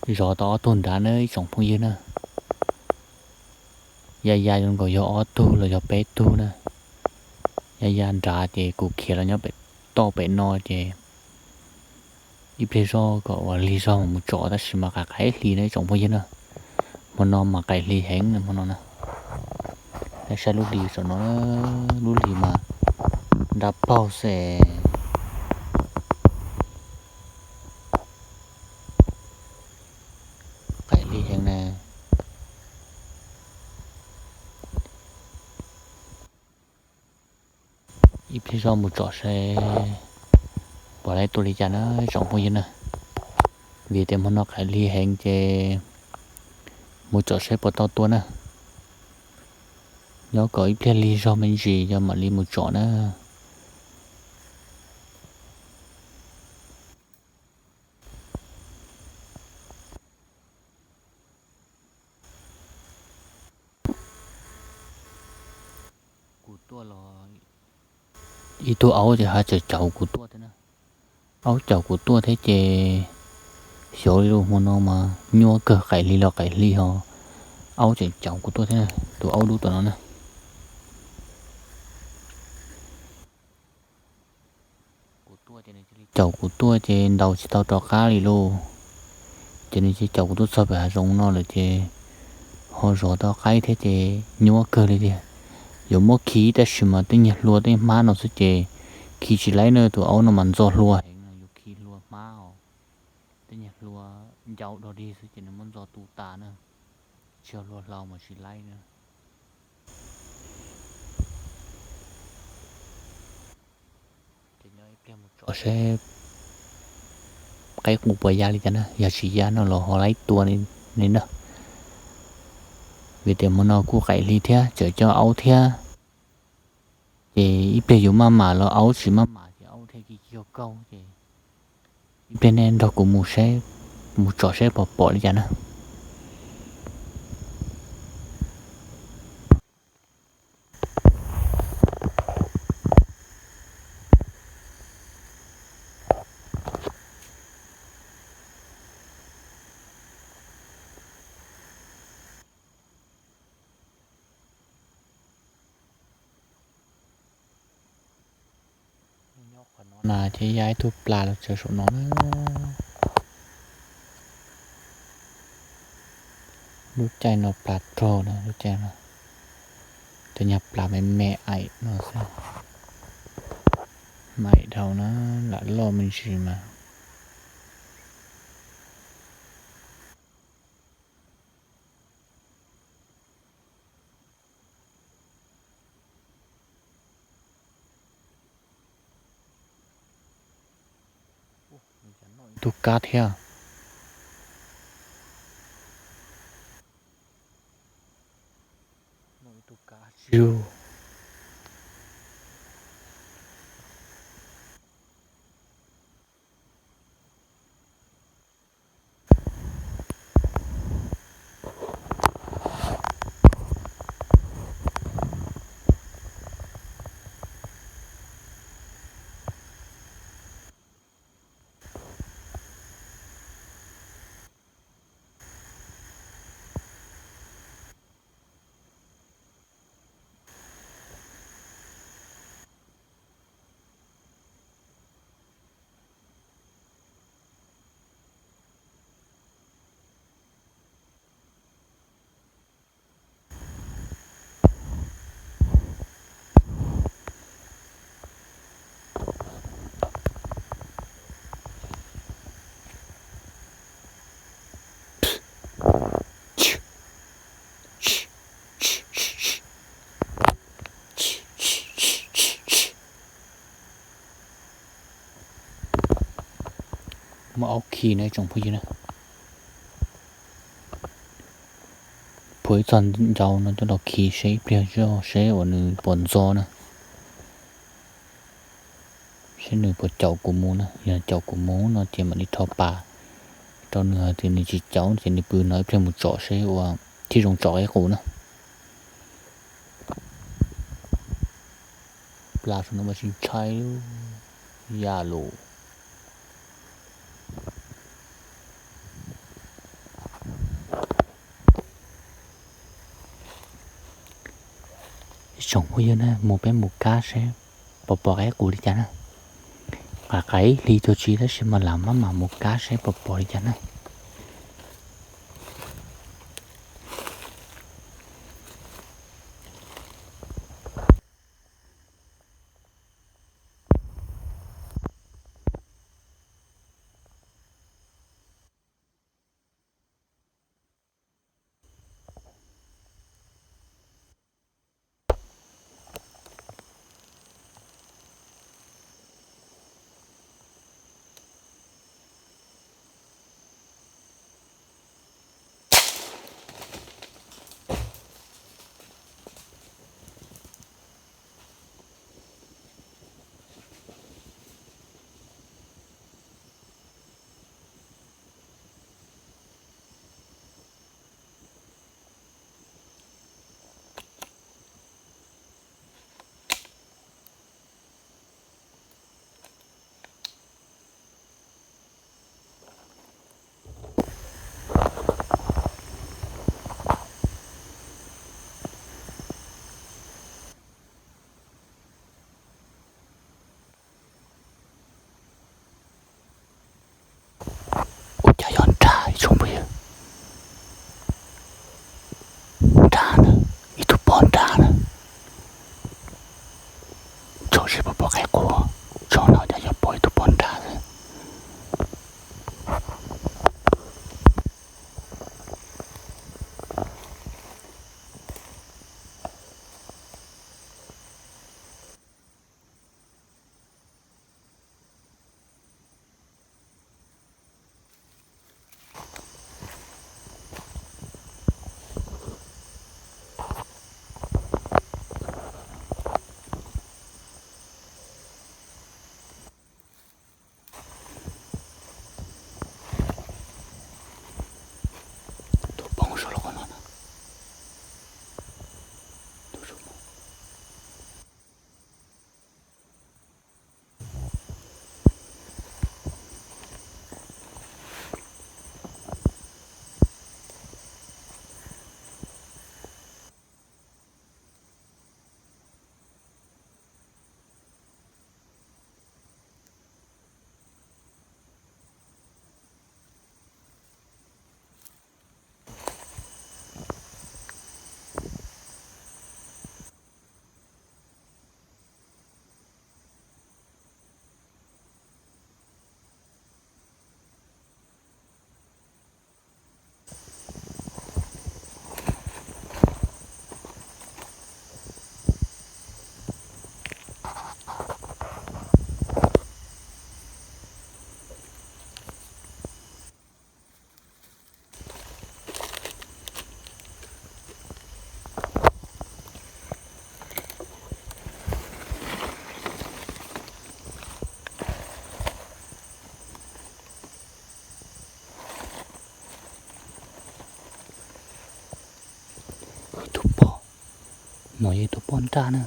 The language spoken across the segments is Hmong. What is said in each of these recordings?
Zov tau ob tug nrad na ib tsoom phooj ywg na. Ya ya zoo nkaus yog ob tug los yog peb tug na. Ya ya nrad ces kuv khiav los nyob pem toj pem no ces ib pliag zoj kom ua lig zog mas mus tsom tab sis mas qaim qaim hli na ib tsoom phooj ywg na. Hmo no mas qaim hli heev na hmo no na. Saib lub hli saum no, lub hli mas nrab paug xwb. Qaim hli heev na. Ib pliag zoj mus tsom seb puas laib tua li cas na tsoom phooj ywg na. Vim tias hmo no qaim hli heev ces mus tsom seb puas tau tua na. Nyob kom ib pliag lig zog me ntsis yog mam li mus tsom na. Kuv tuaj los ib tug aub ces ho tseem caum kuv tuaj thiab na. Aub caum kuv tuaj thiab ces xyov li lus hmo no mas nyuaj kawg qaim hli los qaim hli ho aub tseem caum kuv tuaj thiab na, tus aub dub tom no na. Caum kuv tuaj ces ntaus tsis tau rov qab li lauj. Ces nws cia caum kuv tuaj txog pem hav zoov no lawm ces ho zov tau qaib thiab ces nyuaj kawg li tiag. Yuav muab khi tab sis mas tej niag hlua tej niag hmab no xwb ces khi tsis laib na, tus aub no mas ntxo hlua heev no, yuav khi hlua hmab os. Tej niag hlua ncau dog dig xwb ces nws muab ntxo tu tas na, tsis yog hlua hlau mas tsis laib na. Ces nyob ib pliag mus tsom seb qaib qus puas ya li cas na, yog tsis ya no los ho laib tua li na. Vim tias hmo no kuj qaim hli thiab tseem coj aub thiab, ces ib pliag yus maj mam los aub tsis maj mam ces aub thiaj li cog kaug ces ib pliag nej nrog kuv mus seb, mus tsom seb puas pom li cas na. Nyob qhov no na ces ya ib tug plas los tsaws saum no na. Lub caij no plas rog na, lub caij no cov nyuag plas me me aim no xwb. Maim dhau na, lam loj me ntsis mas. Tug kab thiab. Tug kab tsis. Muaj aub khi na tsoom phooj ywg na. Phua ib txoj ncau no coj los khi seb ib pliag zoj seb uas nws puas ntxo na. Seb nws puas caum kuv mus na, yog caum kuv mus no ces mam li rho pas rau nws, hos tias nws tsis caum ces nws pw no ib pliag mus tsom seb ua thiaj zoo tsom qaib qus na. Plas saum no mas tsis ntshai li, ya lus. Tsoom phooj ywg na, mus peb mus kab saib puas pom qaib qus li cas na. Qaim qaim ib hlis tuaj tsis tab sis mas lam maj mam mus kab saib puas pom li cas na. Ua cas yog nrag ib tsoom phooj ywg. Nrag na, ib tug poj nrag na. Tso seb puas pom qaib qus, tso no cas yog pom ib tug poj nrag xwb. Tus poob saum lub qhov no na. Tus saum no. Ib tug poj, no yog ib tug poj nraj na.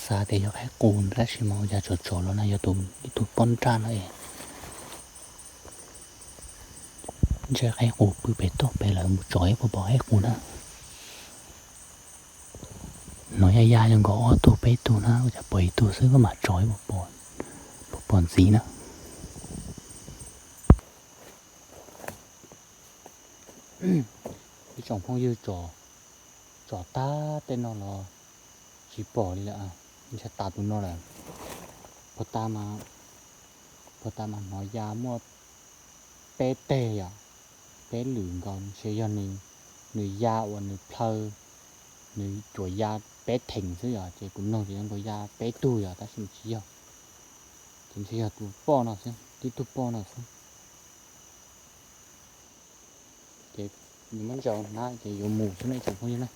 Xav tias yog qaib qus tab sis mas ua cas tsom tsom los no yog ib tug poj nraj no es. Ntshe qaib qus pw pem toj pem lawm mus tsom ib puas pom qaib qus na. No yaj yaj zoo nkaus ob tug peb tug na, ua cas pom ib tug xwb koj mam tsom ib puas pom, puas pom ntxiv na. Ib tsoom phooj ywg, tsom tag tej no los tsis pom li lawm, ntshe tas tus no lawm. Puag ta mas, puag ta mas hnov ya muaj peb teg yom, peb lwm nkaus ntshe yog nws, nws ya uas nws plhaw, nws tsuas ya peb theem xwb yom, ces kuv mloog ces zoo nkaus ya peb tug yom, tab sis tsis yog, ces ntshe yog tus poj no xwb, tib tug poj no xwb. Ces nws muab ntsaws hnab ces yuav mus xwb na ib tsoom phooj ywg na.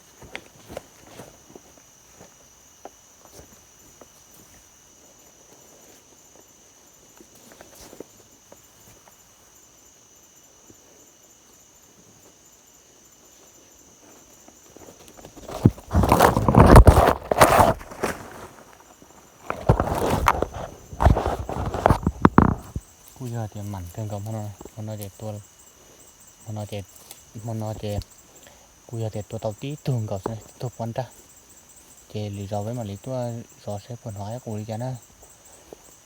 Kuj yog tias mam kawg nkaus hmo no, hmo no ces tua, hmo no ces, hmo no ces Kuv yog tias tua tau tib tug nkaus xwb, tib tug poj nrag. Ces lwm zaus peb mam li tuaj zov saib puas hnov qaib qus li cas na.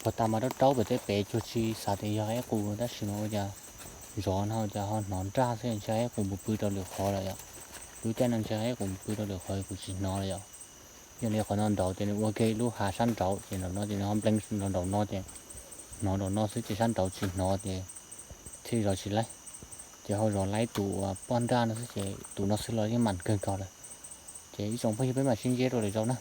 Puag ta mas raub raub pem tej pem cuag tsis xav tias yog qaib qus, tab sis mas ua cas zov no ua cas ho hnov nraj xwb, ntshe qaib qus mus pw rau lwm qhov lawm yom. Lub caij no ntshe qaib qus mus pw rau lwm qhov kuv tsis hnov lawm yom. Yog li qhov no nraud ces nws ua ke lub hav sab nraud ces nraum no ces nws ho nplees nraum no ces hnov nraum no xwb ces sab nraud tsis hnov ces thiaj zov tsis laib. Ces ho zov laib tus uas poj nrag no xwb ces tus no xwb los yeej mam kawg nkaus lawm. Ces ib tsoom phooj ywg peb mam sib ntsib rau lwm zaus na.